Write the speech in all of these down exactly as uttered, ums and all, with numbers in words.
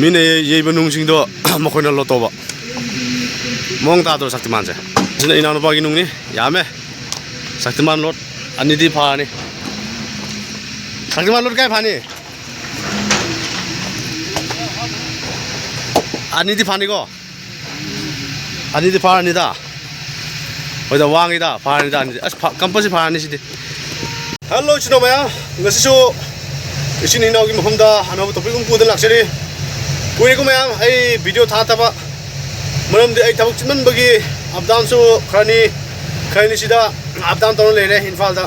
ꯃꯤꯅ ꯌꯩꯕ ꯅꯨꯡꯁꯤꯡꯗꯣ ꯃꯈꯣꯏꯅ ꯂꯣꯠ ꯇꯧꯕ꯫ ꯃꯑꯣꯡ ꯇꯥꯗ꯭ꯔꯣ ꯁꯛꯇꯤꯃꯥꯟꯁꯦ? ꯁꯤꯅ ꯏꯅꯥꯎꯅꯨꯄꯥꯒꯤ ꯅꯨꯡꯅꯤ꯫ ꯌꯥꯝꯃꯦ꯫ ꯁꯛꯇꯤꯃꯥꯟ ꯂꯣꯠ ꯑꯅꯤꯗꯤ ꯐꯥꯔꯅꯤ꯫ ꯁꯛꯇꯤꯃꯥꯟ ꯂꯣꯠ ꯀꯥꯏ ꯐꯥꯅꯤ? ꯑꯅꯤꯗꯤ ꯐꯥꯅꯤꯀꯣ? ꯑꯅꯤꯗꯤ ꯐꯥꯔꯅꯤꯗ꯫ ꯍꯣꯏꯗ, ꯋꯥꯡꯉꯤꯗ, ꯐꯥꯔꯅꯤꯗ ꯑꯅꯤꯗꯤ꯫ ꯑꯁ, ꯐꯥ-, compulsory ꯐꯥꯔꯅꯤ ꯁꯤꯗꯤ꯫ Hello, ꯏꯆꯤꯟ ꯏꯅꯥꯎ ꯃꯌꯥꯝ, ꯉꯁꯤꯁꯨ ꯏꯆꯤꯟ ꯏꯅꯥꯎꯒꯤ ꯃꯐꯝꯗ ꯑꯅꯧꯕ topic ꯑꯃ ꯄꯨꯗꯨꯅ ꯂꯥꯛꯆꯔꯤ꯫ ꯀꯨꯏꯔꯦꯀꯣ ꯃꯌꯥꯝ, ꯑꯩ video ꯊꯥꯗꯕ꯫ ꯃꯔꯝꯗꯤ ꯑꯩ ꯊꯕꯛ ꯆꯤꯟꯃꯟꯕꯒꯤ up downꯁꯨ ꯈꯔꯅꯤ, ꯈꯔꯅꯤ ꯁꯤꯗ up down ꯇꯧꯔ ꯂꯩꯔꯦ ꯏꯝꯐꯥꯜꯗ꯫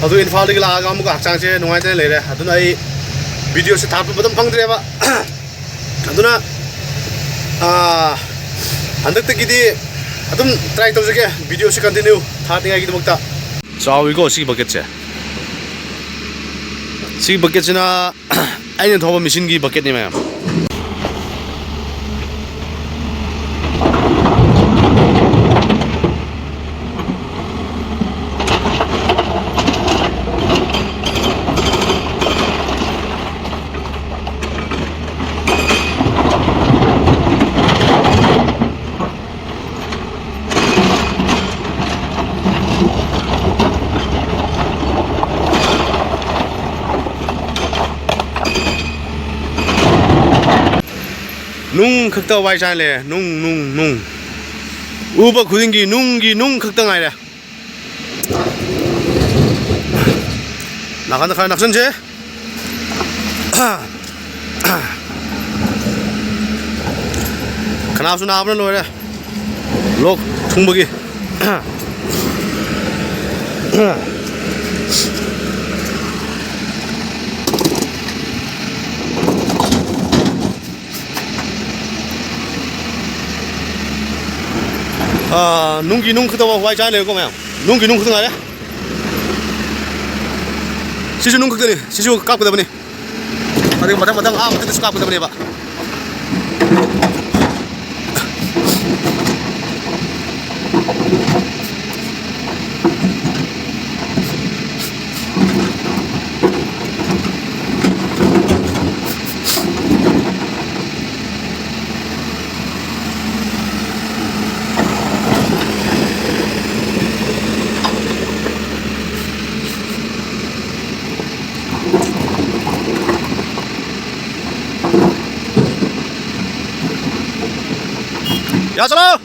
ꯑꯗꯨ ꯏꯝꯐꯥꯜꯗꯒꯤ ꯂꯥꯛꯑꯒ ꯑꯃꯨꯛꯀ ꯍꯛꯆꯥꯡꯁꯦ ꯅꯨꯡꯉꯥꯏꯇꯅ ꯂꯩꯔꯦ꯫ ꯑꯗꯨꯅ ꯑꯩ videoꯁꯦ ꯊꯥꯒꯠꯄ ꯃꯇꯝ ꯐꯪꯗ꯭ꯔꯦꯕ꯫ ꯑꯗꯨꯅ, ꯑꯥ, ꯍꯟꯗꯛꯇꯒꯤꯗꯤ ꯑꯗꯨꯝ try ꯇꯧꯖꯒꯦ, videoꯁꯦ continue ꯊꯥꯅꯤꯡꯉꯥꯏꯒꯤꯗꯃꯛꯇ꯫ ꯆꯥꯎꯏꯀꯣ ꯁꯤꯒꯤ bucketꯁꯦ꯫ ꯁꯤꯒꯤ bucketꯁꯤꯅ ꯑꯩꯅ ꯊꯧꯕ machineꯒꯤ bucketꯅꯤ ꯃꯌꯥꯝ꯫ ꯅꯨꯡ ꯈꯛꯇ ꯋꯥꯏ ꯆꯥꯏ ꯂꯩꯔꯦ꯫ ꯅꯨꯡ, ꯅꯨꯡ, ꯅꯨꯡ꯫ ꯎꯕ ꯈꯨꯗꯤꯡꯒꯤ ꯅꯨꯡꯒꯤ ꯅꯨꯡ ꯈꯛꯇ ꯉꯥꯏꯔꯦ꯫ ꯅꯥꯀꯟꯗ ꯈꯔ ꯅꯛꯁꯟꯁꯦ꯫ ꯈꯅꯥꯎꯁꯨ ꯅꯥꯕꯅ ꯂꯣꯏꯔꯦ꯫ ꯂꯣꯛ ꯊꯨꯡꯕꯒꯤ꯫ ꯑꯥ, ꯅꯨꯡꯒꯤ ꯅꯨꯡ ꯈꯛꯇ ꯋꯥꯏ ꯆꯥꯏ ꯂꯩꯔꯦꯀꯣ ꯃꯌꯥꯝ꯫ ꯅꯨꯡꯒꯤ ꯅꯨꯡ ꯈꯛꯇ ꯉꯥꯏꯔꯦ꯫ ꯁꯤꯁꯨ ꯅꯨꯡ ꯈꯛꯇꯅꯤ꯫ ꯁꯤꯁꯨ ꯀꯥꯞꯀꯗꯕꯅꯤ꯫ ꯑꯗꯨꯒ ꯃꯊꯪ ꯃꯊꯪ ꯑꯥ ꯃꯊꯛꯇꯁꯨ ꯀꯥꯞꯀꯗꯕꯅꯦꯕ꯫ ꯌꯥ ꯆꯠꯂꯣ꯫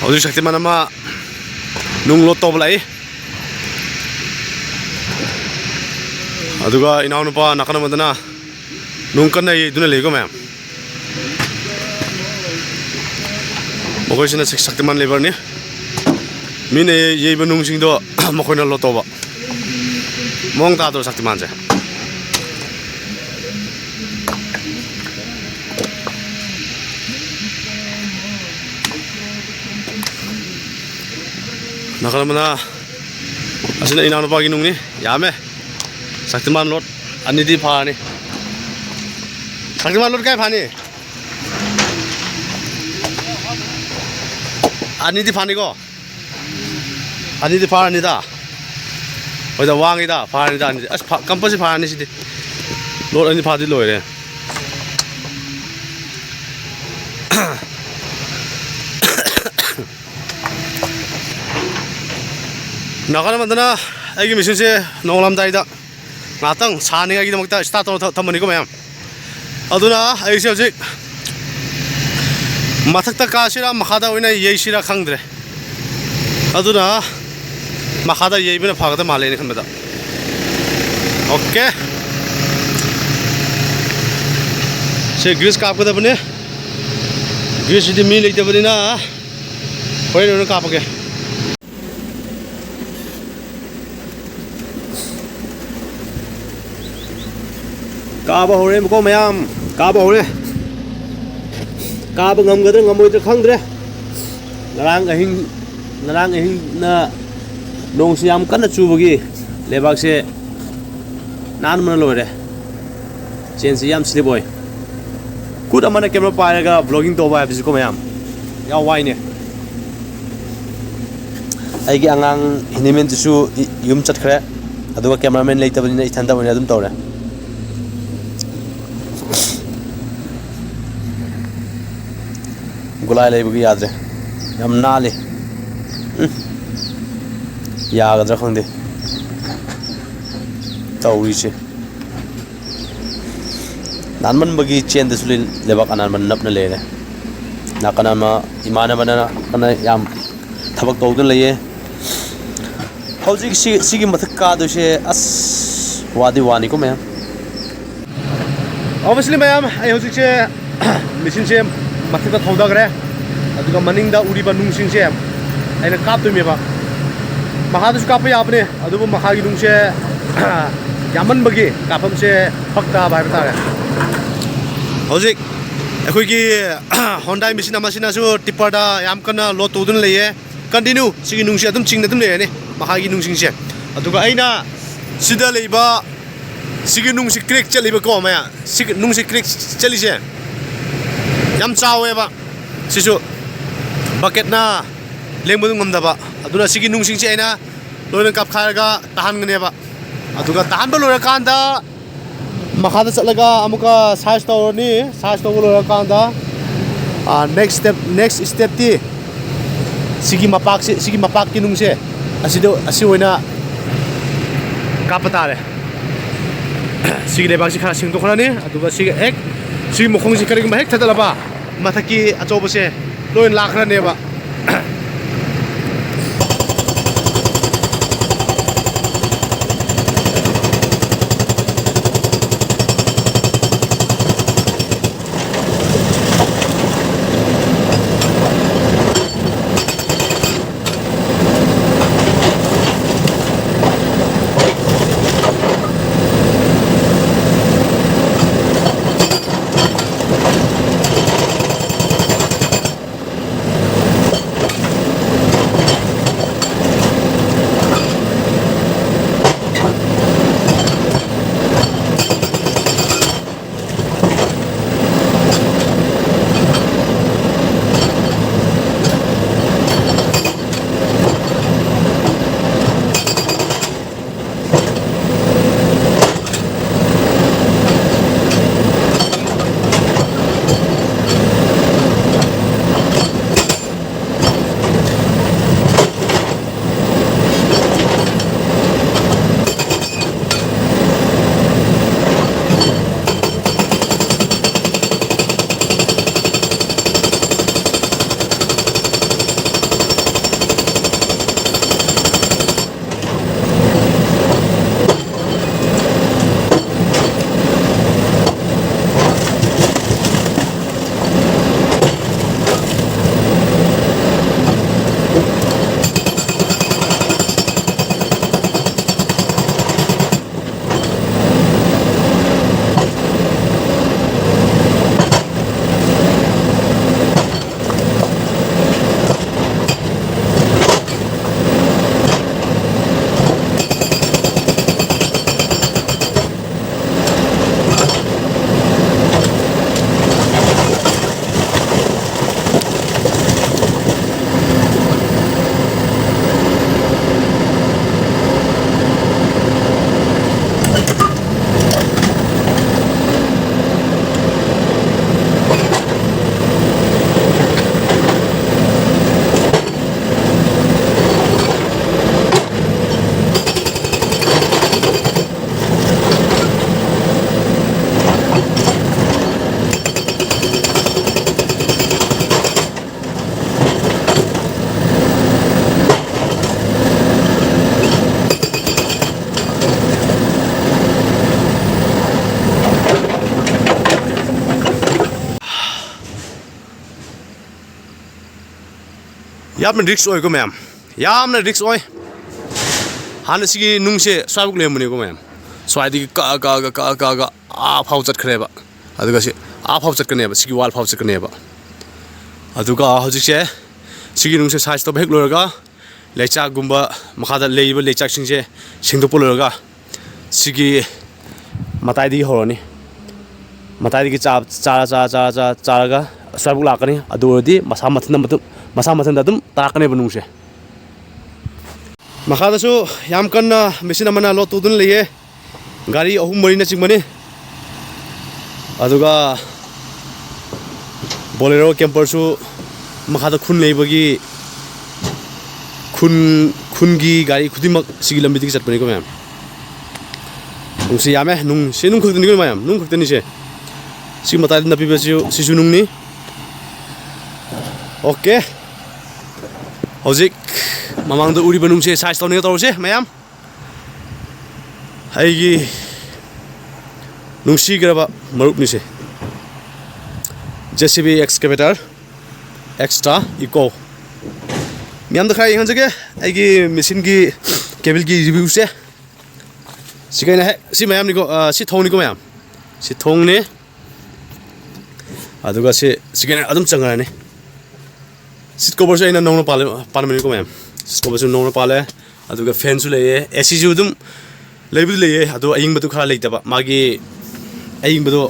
ꯍꯧꯖꯤꯛ ꯁꯛꯇꯤꯃꯥꯟ ꯑꯃ ꯅꯨꯡ ꯂꯣꯗ ꯇꯧꯕ ꯂꯥꯛꯏ꯫ ꯑꯗꯨꯒ ꯏꯅꯥꯎꯅꯨꯄꯥ ꯅꯥꯀꯟ ꯑꯃꯗꯅ ꯅꯨꯡ ꯀꯟꯅ ꯌꯩꯗꯨꯅ ꯂꯩꯀꯣ ꯃꯌꯥꯝ꯫ ꯃꯈꯣꯏꯁꯤꯅ ꯁꯛ-, ꯁꯛꯇꯤꯃꯥꯟ ꯂꯦꯕꯔꯅꯤ꯫ ꯃꯤꯅ ꯌꯩꯕ ꯅꯨꯡꯁꯤꯡꯗꯣ ꯃꯈꯣꯏꯅ ꯂꯣꯗ ꯇꯧꯕ꯫ ꯃꯑꯣꯡ ꯇꯥꯗ꯭ꯔꯣ ꯁꯛꯇꯤꯃꯥꯟꯁꯦ? ꯅꯥꯀꯜ ꯑꯃꯅ ꯑꯁꯤꯅ ꯏꯅꯥꯎꯅꯨꯄꯥꯒꯤ ꯅꯨꯡꯅꯤ꯫ ꯌꯥꯝꯃꯦ꯫ ꯁꯛꯇꯤꯃꯥꯟ ꯂꯣꯗ ꯑꯅꯤꯗꯤ ꯐꯥꯔꯅꯤ꯫ ꯁꯛꯇꯤꯃꯥꯟ ꯂꯣꯗ ꯀꯌꯥ ꯐꯥꯅꯤ? ꯑꯅꯤꯗꯤ ꯐꯥꯅꯤꯀꯣ? ꯑꯅꯤꯗꯤ ꯐꯥꯔꯅꯤꯗ꯫ ꯍꯣꯏꯗ, ꯋꯥꯡꯉꯤꯗ, ꯐꯥꯔꯅꯤꯗ ꯑꯅꯤꯗꯤ꯫ ꯑꯁ, ꯐꯥ-, ꯀꯝꯄꯜꯁꯔꯤ ꯐꯥꯔꯅꯤ ꯁꯤꯗꯤ꯫ ꯂꯣꯗ ꯑꯅꯤ ꯐꯥꯗꯤ ꯂꯣꯏꯔꯦ꯫ ꯅꯥꯀꯜ ꯑꯃꯗꯅ ꯑꯩꯒꯤ ꯃꯦꯆꯤꯟꯁꯦ ꯅꯣꯡꯉꯥꯜꯂꯝꯗꯥꯏꯗ ꯉꯥꯏꯍꯥꯛꯇꯪ ꯁꯥꯅꯤꯡꯉꯥꯏꯒꯤꯗꯃꯛꯇ ꯁ꯭ꯇꯥꯔꯠ ꯇꯧꯔ ꯊ-, ꯊꯝꯕꯅꯤꯀꯣ ꯃꯌꯥꯝ꯫ ꯑꯗꯨꯅ ꯑꯩꯁꯦ ꯍꯧꯖꯤꯛ ꯃꯊꯛꯇ ꯀꯥꯁꯤꯔꯥ ꯃꯈꯥꯗ ꯑꯣꯏꯅ ꯌꯩꯁꯤꯔꯥ ꯈꯪꯗ꯭ꯔꯦ꯫ ꯑꯗꯨꯅ ꯃꯈꯥꯗ ꯌꯩꯕꯅ ꯐꯒꯗꯕ ꯃꯥꯜꯂꯦ ꯑꯩꯅ ꯈꯟꯕꯗ꯫ ꯑꯣꯀꯦ꯫ ꯁꯦ ꯒ꯭ꯔꯤꯁ ꯀꯥꯞꯀꯗꯕꯅꯦ꯫ ꯒ꯭ꯔꯤꯁꯁꯤꯗꯤ ꯃꯤ ꯂꯩꯇꯕꯅꯤꯅ ꯍꯣꯔꯦꯟ ꯑꯣꯏꯅ ꯀꯥꯞꯄꯒꯦ꯫ ꯀꯥꯕ ꯍꯧꯔꯦꯕꯀꯣ ꯃꯌꯥꯝ, ꯀꯥꯕ ꯍꯧꯔꯦ꯫ ꯀꯥꯕ ꯉꯝꯒꯗ꯭ꯔꯥ ꯉꯝꯃꯣꯏꯗ꯭ꯔꯥ ꯈꯪꯗ꯭ꯔꯦ꯫ ꯉꯔꯥꯡ ꯑꯍꯤꯡ, ꯉꯔꯥꯡ ꯑꯍꯤꯡꯅ ꯅꯣꯡꯁꯤ ꯌꯥꯝ ꯀꯟꯅ ꯆꯨꯕꯒꯤ ꯂꯩꯕꯥꯛꯁꯦ ꯅꯥꯟꯕꯅ ꯂꯣꯏꯔꯦ꯫ ꯆꯦꯟꯁꯤ ꯌꯥꯝ ꯁ꯭ꯂꯤꯞ ꯑꯣꯏ꯫ ꯈꯨꯠ ꯑꯃꯅ ꯀꯦꯃꯦꯔꯥ ꯄꯥꯏꯔꯒ ꯕ꯭ꯂꯣꯒꯤꯡ ꯇꯧꯕ ꯍꯥꯏꯕꯁꯤꯀꯣ ꯃꯌꯥꯝ, ꯌꯥꯝ ꯋꯥꯏꯅꯦ꯫ ꯑꯩꯒꯤ ꯑꯉꯥꯡ ꯍꯦꯟꯗꯤꯃꯦꯟꯗꯨꯁꯨ ꯌꯨꯝ ꯆꯠꯈ꯭ꯔꯦ꯫ ꯑꯗꯨꯒ ꯀꯦꯃꯦꯔꯥꯃꯦꯟ ꯂꯩꯇꯕꯅꯤꯅ ꯏꯊꯟꯇ ꯑꯣꯏꯅ ꯑꯗꯨꯝ ꯇꯧꯔꯦ꯫ ꯒꯨꯂꯥꯏ ꯂꯩꯕꯒꯤ ꯌꯥꯗ꯭ꯔꯦ꯫ ꯌꯥꯝ ꯅꯥꯜꯂꯤ꯫ ꯎꯝ꯫ ꯌꯥꯒꯗ꯭ꯔꯥ ꯈꯪꯗꯦ ꯇꯧꯔꯤꯁꯦ꯫ ꯅꯥꯟꯃꯟꯕꯒꯤ ꯆꯦꯟꯗꯁꯨ ꯂꯩ-, ꯂꯩꯕꯥꯛ ꯑꯅꯥꯟꯕ ꯅꯞꯅ ꯂꯩꯔꯦ꯫ ꯅꯥꯀꯟ ꯑꯃ ꯏꯃꯥꯟꯅꯕꯅ ꯅꯥꯀꯟꯅ ꯌꯥꯝ ꯊꯕꯛ ꯇꯧꯗꯨꯅ ꯂꯩꯌꯦ꯫ ꯍꯧꯖꯤꯛ ꯁꯤ, ꯁꯤꯒꯤ ꯃꯊꯛ ꯀꯥꯗꯣꯏꯁꯦ, ꯑꯁ, ꯋꯥꯗꯤ ꯋꯥꯅꯤꯀꯣ ꯃꯌꯥꯝ꯫ Obviously ꯃꯌꯥꯝ, ꯑꯩ ꯍꯧꯖꯤꯛꯁꯦ ꯃꯦꯆꯤꯟꯁꯦ ꯃꯊꯛꯇ ꯊꯧꯗꯈ꯭ꯔꯦ꯫ ꯑꯗꯨꯒ ꯃꯅꯤꯡꯗ ꯎꯔꯤꯕ ꯅꯨꯡꯁꯤꯡꯁꯦ ꯑꯩꯅ ꯀꯥꯞꯇꯣꯏꯅꯦꯕ꯫ ꯃꯈꯥꯗꯁꯨ ꯀꯥꯞꯄ ꯌꯥꯕꯅꯦ, ꯑꯗꯨꯕꯨ ꯃꯈꯥꯒꯤ ꯅꯨꯡꯁꯦ ꯌꯥꯝꯃꯟꯕꯒꯤ ꯀꯥꯞꯐꯝꯁꯦ ꯐꯔꯛ ꯇꯥꯕ ꯍꯥꯏꯕ ꯇꯥꯔꯦ꯫ ꯍꯧꯖꯤꯛ ꯑꯩꯈꯣꯏꯒꯤ Hyundai ꯃꯦꯆꯤꯟ ꯑꯃꯁꯤꯅꯁꯨ ꯇꯤꯞꯄꯔꯗ ꯌꯥꯝ ꯀꯟꯅ ꯂꯣꯗ ꯇꯧꯗꯨꯅ ꯂꯩꯌꯦ꯫ ꯀꯟꯇꯤꯅ꯭ꯌꯨ ꯁꯤꯒꯤ ꯅꯨꯡꯁꯦ ꯑꯗꯨꯝ ꯆꯤꯡꯅ ꯑꯗꯨꯝ ꯂꯩꯔꯅꯤ, ꯃꯈꯥꯒꯤ ꯅꯨꯡꯁꯤꯡꯁꯦ꯫ ꯑꯗꯨꯒ ꯑꯩꯅ ꯁꯤꯗ ꯂꯩꯕ ꯁꯤꯒꯤ ꯅꯨꯡꯁꯤ ꯀ꯭ꯔꯦꯛ ꯆꯠꯂꯤꯕꯀꯣ ꯃꯌꯥꯝ, ꯁꯤꯒꯤ ꯅꯨꯡꯁꯤ ꯀ꯭ꯔꯦꯛ ꯆꯠꯂꯤꯁꯦ ꯌꯥꯝ ꯆꯥꯎꯋꯦꯕ꯫ ꯁꯤꯁꯨ ꯕꯛꯀꯦꯠꯅ ꯂꯦꯡꯕꯗꯨ ꯉꯝꯗꯕ꯫ ꯑꯗꯨꯅ ꯁꯤꯒꯤ ꯅꯨꯡꯁꯤꯡꯁꯦ ꯑꯩꯅ ꯂꯣꯏꯅ ꯀꯥꯞꯈꯥꯏꯔꯒ ꯇꯥꯍꯟꯒꯅꯦꯕ꯫ ꯑꯗꯨꯒ ꯇꯥꯍꯟꯕ ꯂꯣꯏꯔꯀꯥꯟꯗ ꯃꯈꯥꯗ ꯆꯠꯂꯒ ꯑꯃꯨꯛꯀ ꯁꯥꯏꯖ ꯇꯧꯔꯅꯤ꯫ ꯁꯥꯏꯖ ꯇꯧꯕ ꯂꯣꯏꯔꯀꯥꯟꯗ, ꯑꯥ, ꯅꯦꯛꯁ ꯁ꯭ꯇꯦꯞ, ꯅꯦꯛꯁ ꯁ꯭ꯇꯦꯞꯇꯤ ꯁꯤꯒꯤ ꯃꯄꯥꯛꯁꯤ, ꯁꯤꯒꯤ ꯃꯄꯥꯛꯀꯤ ꯅꯨꯡꯁꯦ ꯑꯁꯤꯗ, ꯑꯁꯤ ꯑꯣꯏꯅ ꯀꯥꯞꯄ ꯇꯥꯔꯦ꯫ ꯁꯤꯒꯤ ꯂꯩꯕꯥꯛꯁꯤ ꯈꯔ ꯁꯦꯡꯗꯣꯛꯈ꯭ꯔꯅꯤ꯫ ꯑꯗꯨꯒ ꯁꯤꯒ ꯍꯦꯛ, ꯁꯤꯒꯤ ꯃꯈꯣꯡꯁꯤ ꯀꯔꯤꯒꯨꯝꯕ ꯍꯦꯛ ꯊꯥꯗꯠꯂꯕ, ꯃꯊꯛꯀꯤ ꯑꯆꯧꯕꯁꯦ ꯂꯣꯏ ꯂꯥꯛꯈ꯭ꯔꯅꯦꯕ꯫ ꯌꯥꯝꯅ ꯔꯤꯛꯁ ꯑꯣꯏꯀꯣ ꯃꯌꯥꯝ, ꯌꯥꯝꯅ ꯔꯤꯛꯁ ꯑꯣꯏ꯫ ꯍꯥꯟꯅ ꯁꯤꯒꯤ ꯅꯨꯡꯁꯦ ꯁ꯭ꯋꯥꯏꯐꯥꯎ ꯂꯩꯔꯝꯕꯅꯤꯀꯣ ꯃꯌꯥꯝ, ꯁ꯭ꯋꯥꯏꯗꯒꯤ ꯀꯛꯑ ꯀꯛꯑꯒ ꯀꯛꯑ ꯀꯛꯑꯒ ꯑꯥ ꯐꯥꯎ ꯆꯠꯈ꯭ꯔꯦꯕ꯫ ꯑꯗꯨꯒ ꯁꯤ ꯑꯥ ꯐꯥꯎ ꯆꯠꯀꯅꯦꯕ, ꯁꯤꯒꯤ ꯋꯥꯜ ꯐꯥꯎ ꯆꯠꯀꯅꯦꯕ꯫ ꯑꯗꯨꯒ ꯍꯧꯖꯤꯛꯁꯦ ꯁꯤꯒꯤ ꯅꯨꯡꯁꯦ ꯁꯥꯏꯖ ꯇꯧꯕ ꯍꯦꯛ ꯂꯣꯏꯔꯒ, ꯂꯩꯆꯥꯛꯒꯨꯝꯕ, ꯃꯈꯥꯗ ꯂꯩꯔꯤꯕ ꯂꯩꯆꯥꯛꯁꯤꯡꯁꯦ ꯁꯦꯡꯗꯣꯛꯄ ꯂꯣꯏꯔꯒ, ꯁꯤꯒꯤ ꯃꯇꯥꯏꯗꯒꯤ ꯍꯧꯔꯅꯤ꯫ ꯃꯇꯥꯏꯗꯒꯤ ꯆꯥ-, ꯆꯥꯔ, ꯆꯥꯔ, ꯆꯥꯔ, ꯆꯥꯔ, ꯆꯥꯔꯒ ꯑꯁ꯭ꯋꯥꯏꯐꯥꯎ ꯂꯥꯛꯀꯅꯤ꯫ ꯑꯗꯨ ꯑꯣꯏꯔꯗꯤ ꯃꯁꯥ ꯃꯊꯟꯇ ꯃꯊꯟ-, ꯃꯁꯥ ꯃꯊꯟꯇ ꯑꯗꯨꯝ ꯇꯥꯔꯛꯀꯅꯦꯕ ꯅꯨꯡꯁꯦ꯫ ꯃꯈꯥꯗꯁꯨ ꯌꯥꯝ ꯀꯟꯅ ꯃꯦꯆꯤꯟ ꯑꯃꯅ ꯂꯣꯗ ꯇꯧꯗꯨꯅ ꯂꯩꯌꯦ꯫ ꯒꯥꯔꯤ ꯑꯍꯨꯝ ꯃꯔꯤꯅꯆꯤꯡꯕꯅꯤ꯫ ꯑꯗꯨꯒ ꯕꯣꯂꯦꯔꯣ ꯀꯦꯝꯄꯔꯁꯨ ꯃꯈꯥꯗ ꯈꯨꯟ ꯂꯩꯕꯒꯤ ꯈꯨꯟ, ꯈꯨꯟꯒꯤ ꯒꯥꯔꯤ ꯈꯨꯗꯤꯡꯃꯛ ꯁꯤꯒꯤ ꯂꯝꯕꯤꯗꯒꯤ ꯆꯠꯄꯅꯤꯀꯣ ꯃꯌꯥꯝ꯫ ꯅꯨꯡꯁꯤ ꯌꯥꯝꯃꯦ, ꯅꯨꯡ, ꯁꯤ ꯅꯨꯡ ꯈꯛꯇꯅꯤꯀꯣ ꯃꯌꯥꯝ, ꯅꯨꯡ ꯈꯛꯇꯅꯤꯁꯦ꯫ ꯁꯤ ꯃꯇꯥꯏꯗ ꯅꯞꯄꯤꯕꯁꯤ, ꯁꯤꯁꯨ ꯅꯨꯡꯅꯤ꯫ ꯑꯣꯀꯦ, ꯍꯧꯖꯤꯛ ꯃꯃꯥꯡꯗ ꯎꯔꯤꯕ ꯅꯨꯡꯁꯦ ꯁꯥꯏꯖ ꯇꯧꯅꯤꯡꯉ ꯇꯧꯔꯁꯦ ꯃꯌꯥꯝ꯫ ꯑꯩꯒꯤ ꯅꯨꯡꯁꯤꯈ꯭ꯔꯕ ꯃꯔꯨꯞꯅꯤꯁꯦ, JCB excavator extra eco꯫ ꯃꯤꯌꯥꯝꯗ ꯈꯔ ꯌꯦꯡꯍꯟꯖꯒꯦ ꯑꯩꯒꯤ ꯃꯦꯆꯤꯟꯒꯤ ꯀꯦꯕꯜꯒꯤ ꯔꯤꯚ꯭ꯌꯨꯁꯦ꯫ ꯁꯤ ꯀꯩꯅꯣ ꯍꯦꯛ, ꯁꯤ ꯃꯌꯥꯝꯅꯤꯀꯣ, ꯑ, ꯁꯤ ꯊꯣꯡꯅꯤꯀꯣ ꯃꯌꯥꯝ꯫ ꯁꯤ ꯊꯣꯡꯅꯤ꯫ ꯑꯗꯨꯒ ꯁꯤ, ꯁꯤ ꯀꯩꯅꯣ ꯑꯗꯨꯝ ꯆꯪꯉꯛꯑꯅꯤ꯫ ꯁꯤꯠ ꯀꯣꯕꯔꯁꯨ ꯑꯩꯅ ꯅꯧꯅ ꯄꯥꯜꯂꯦ-, ꯄꯥꯟꯕꯅꯤꯀꯣ ꯃꯌꯥꯝ꯫ ꯁꯤꯠ ꯀꯣꯕꯔꯁꯨ ꯅꯧꯅ ꯄꯥꯜꯂꯦ꯫ ꯑꯗꯨꯒ ꯐꯦꯟꯁꯨ ꯂꯩꯌꯦ, ACꯁꯨ ꯑꯗꯨꯝ ꯂꯩꯕꯨꯗꯤ ꯂꯩꯌꯦ, ꯑꯗꯣ ꯑꯌꯤꯡꯕꯗꯨ ꯈꯔ ꯂꯩꯇꯕ, ꯃꯥꯒꯤ ꯑꯌꯤꯡꯕꯗꯣ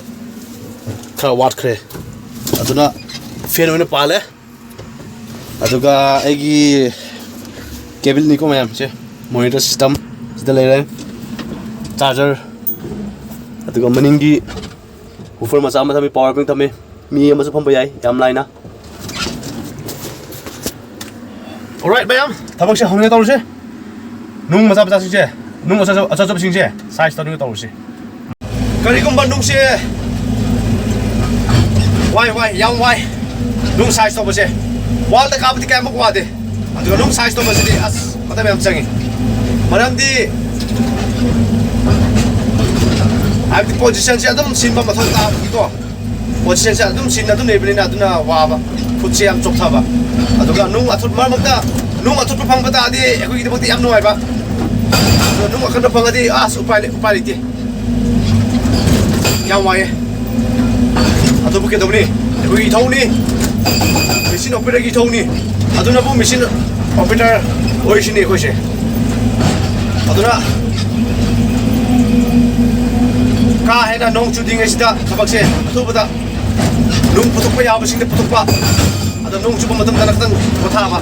ꯈꯔ ꯋꯥꯠꯈ꯭ꯔꯦ꯫ ꯑꯗꯨꯅ ꯐꯦꯟ ꯑꯣꯏꯅ ꯄꯥꯜꯂꯦ꯫ ꯑꯗꯨꯒ ꯑꯩꯒꯤ ꯀꯦꯕꯜꯅꯤꯀꯣ ꯃꯌꯥꯝꯁꯦ, monitor system ꯁꯤꯗ ꯂꯩꯔꯦ, charger, ꯑꯗꯨꯒ ꯃꯅꯤꯡꯒꯤ woofer ꯃꯆꯥ ꯑꯃ ꯊꯝꯃꯤ, power bank ꯊꯝꯃꯤ, ꯃꯤ ꯑꯃꯁꯨ ꯐꯝꯕ ꯌꯥꯏ ꯌꯥꯝ ꯂꯥꯏꯅ꯫ Alright ꯃꯌꯥꯝ, ꯊꯕꯛꯁꯦ ꯍꯧꯅ ꯇꯧꯔꯁꯦ꯫ ꯅꯨꯡ ꯃꯆꯥ ꯃꯆꯥꯁꯤꯡꯁꯦ, ꯅꯨꯡ ꯑꯆꯧ-, ꯑꯆꯧꯕꯁꯤꯡꯁꯦ ꯁꯥꯏꯖ ꯇꯧꯅꯤꯡꯉ ꯇꯧꯔꯁꯤ꯫ ꯀꯔꯤꯒꯨꯝꯕ ꯅꯨꯡꯁꯦ ꯋꯥꯏ, ꯋꯥꯏ, ꯌꯥꯝ ꯋꯥꯏ꯫ ꯅꯨꯡ ꯁꯥꯏꯖ ꯇꯧꯕꯁꯦ ꯋꯥꯜꯗ ꯀꯥꯕꯗꯤ ꯀꯌꯥꯃꯨꯛ ꯋꯥꯗꯦ, ꯑꯗꯨꯒ ꯅꯨꯡ ꯁꯥꯏꯖ ꯇꯧꯕꯁꯤꯗꯤ ꯑꯁ ꯃꯇꯝ ꯌꯥꯝ ꯆꯪꯉꯤ꯫ ꯃꯔꯝꯗꯤ ꯍꯥꯏꯕꯗꯤ ꯄꯣꯖꯤꯁꯟꯁꯦ ꯑꯗꯨꯝ ꯁꯤꯟꯕ ꯃꯊꯧ ꯇꯥꯕꯒꯤꯀꯣ꯫ ꯄꯣꯖꯤꯁꯟꯁꯦ ꯑꯗꯨꯝ ꯁꯤꯟꯅ ꯑꯗꯨꯝ ꯂꯩꯕꯅꯤꯅ ꯑꯗꯨꯅ ꯋꯥꯕ, ꯈꯨꯠꯁꯦ ꯌꯥꯝ ꯆꯣꯛꯊꯕ꯫ ꯑꯗꯨꯒ ꯅꯨꯡ ꯑꯊꯣꯠ-, ꯃꯔꯛ ꯃꯔꯛꯇ ꯅꯨꯡ ꯑꯊꯣꯠꯄ ꯐꯪꯕ ꯇꯥꯔꯗꯤ ꯑꯩꯈꯣꯏꯒꯤꯗꯃꯛꯇꯤ ꯌꯥꯝ ꯅꯨꯡꯉꯥꯏꯕ꯫ ꯑꯗꯣ ꯅꯨꯡ ꯑꯀꯟꯕ ꯐꯪꯉꯗꯤ ꯑꯁ ꯎꯄꯥꯏ ꯂꯩ-, ꯎꯄꯥꯏ ꯂꯩꯇꯦ꯫ ꯌꯥꯝ ꯋꯥꯏꯌꯦ꯫ ꯑꯗꯨꯕꯨ ꯀꯩꯗꯧꯅꯤ? ꯑꯩꯈꯣꯏꯒꯤ ꯏꯊꯧꯅꯤ꯫ ꯃꯦꯆꯤꯟ ꯑꯣꯄꯔꯦꯇꯔꯒꯤ ꯏꯊꯧꯅꯤ꯫ ꯑꯗꯨꯅꯕꯨ ꯃꯦꯆꯤꯟ ꯑꯣꯄꯔꯦꯇꯔ ꯑꯣꯏꯔꯤꯁꯤꯅꯤ ꯑꯩꯈꯣꯏꯁꯦ꯫ ꯑꯗꯨꯅ ꯀꯥ ꯍꯦꯟꯅ ꯅꯣꯡ ꯆꯨꯗ꯭ꯔꯤꯉꯩꯁꯤꯗ ꯊꯕꯛꯁꯦ ꯑꯊꯨꯕꯗ ꯅꯨꯡ ꯄꯨꯊꯣꯛꯄ ꯌꯥꯕꯁꯤꯡꯗ ꯄꯨꯊꯣꯛꯄ, ꯑꯗ ꯅꯣꯡ ꯆꯨꯕ ꯃꯇꯝꯗꯅ ꯈꯤꯇꯪ ꯄꯣꯊꯥꯕ꯫